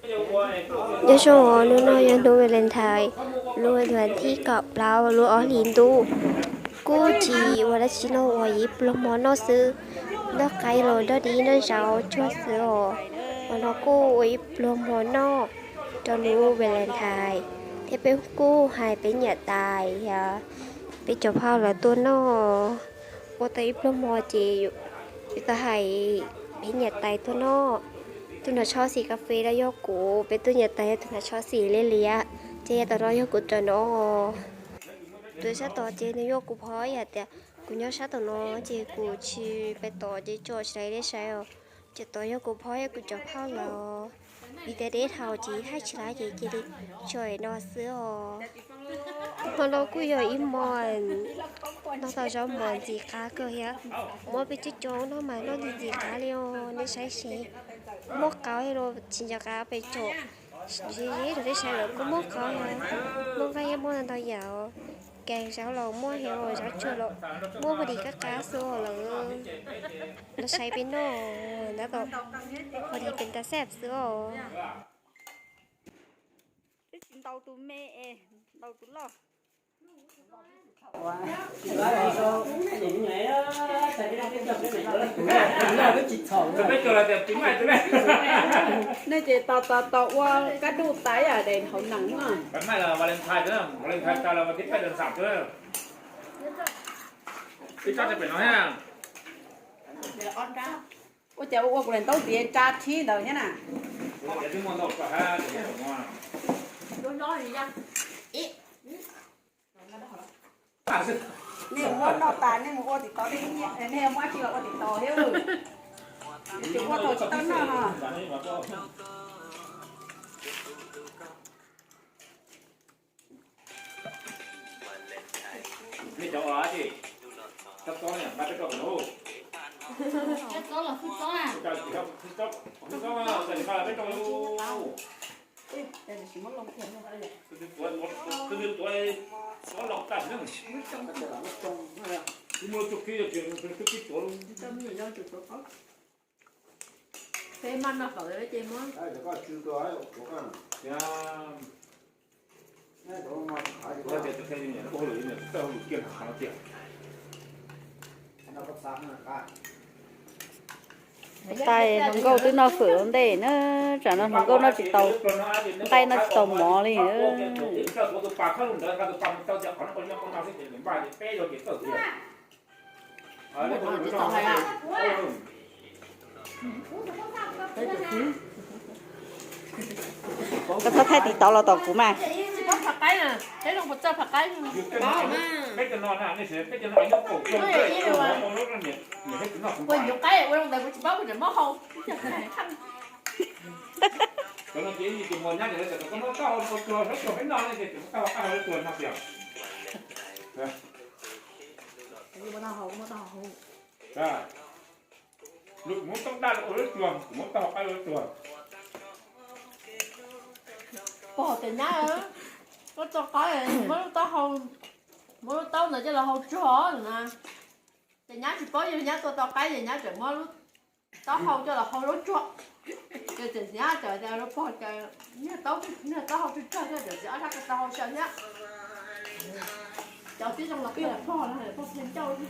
Nyob zoo, hnub no yog hnub Valentine, lub vas thib kaum plaub lub ob hlis ntuj. Kuj tsis ua dab tsi no, ua ib pluag mov noj xwb, noj qaib los noj dib noj zauv tsuag xwb os. Hmo no kuj ua ib pluag mov noj rau hnub Valentine, thiab peb kuj hais peb niam tais, peb cov phauj lawv tuaj noj. Ua tau ib pluag mov ces yuav tau hais peb niam tais tuaj noj. Tus hnav tsho xim kas fes no yog kuv, peb tus niam tais yog tus hnav tsho xim liab liab, ces yav tom no yog kuv cov no. Tus sab tod ces nws yuav kuv phob, yog tias kuv nyob sab tom no ces kuv tsis pais tod ces tsom tsis tau deb saib os. Ces tod yog kuv phob yog kuv cov phauj lawv, vim tias deb dhau ces hais tsis laib ces cia li tsom no xwb os. Hmo no kuj yog ib hmo noj tau zaub mov ntxim qab kawg thiab. Muab peb coob coob noj mas noj ntxim ntxim qab li os, nej saib seb. Muaj qauv los tsis nco qab pes tsom, ze ze rau nej saib lawm kuj muaj qauv thiab. Muaj nqaij muaj ntau yam, kev zaub los muaj thiab, zaub tsuag los muaj, ua li qab qab xwb lawm. Los saib peb noj tab tom ua li pes tas xab xwb os. Twb tsis ntau tus me es ntau tus loj. Nej ces tos tos tos ua kab duj tais es hauv nees no. Ua cas ua kuv daim ntaub ntiav tsa thib ntawd thiab na. Nej mus noj tas nej mus ua tim tod, nej muab dab tsi los ua tim tod thiab. Ces ua thaum tsis tau noj no. Nej cov ua dab tsi? Txhob txob na, nqa peb rau hauv no. Txhob txob, txhob txob, txhob txob, nqa peb rau. Tus twg tuav, tus twg tuav, txhob los tag na. Kuv muaj tug kib, tug kib tuav. Peb maj noj fawm ces muab. Tais hluas nkauj twb noj fawm ua ntej na, tsam no hluas nkauj noj tsis tau nqaij noj tsis tau mov li. Koj txhob thaij TikTok los tom kuv mas. Pog tias nyab, koj tau qaib, muab lub taub hau, muab lub taub ntawd coj los hau tsuag na. Ces nyab tsis paub, yog nyab tua tau qaib ces nyab tseem muab lub taub hau coj los hau zaub tsuag. Ces txawm nyab txawm tias lub pog tias, niag taub, niag taub hau tsuag tsuag thiab, txawm txiv ob sab ko taw hau xyaw thiab. Cov tib zoo los pog, pog pheej ncauj.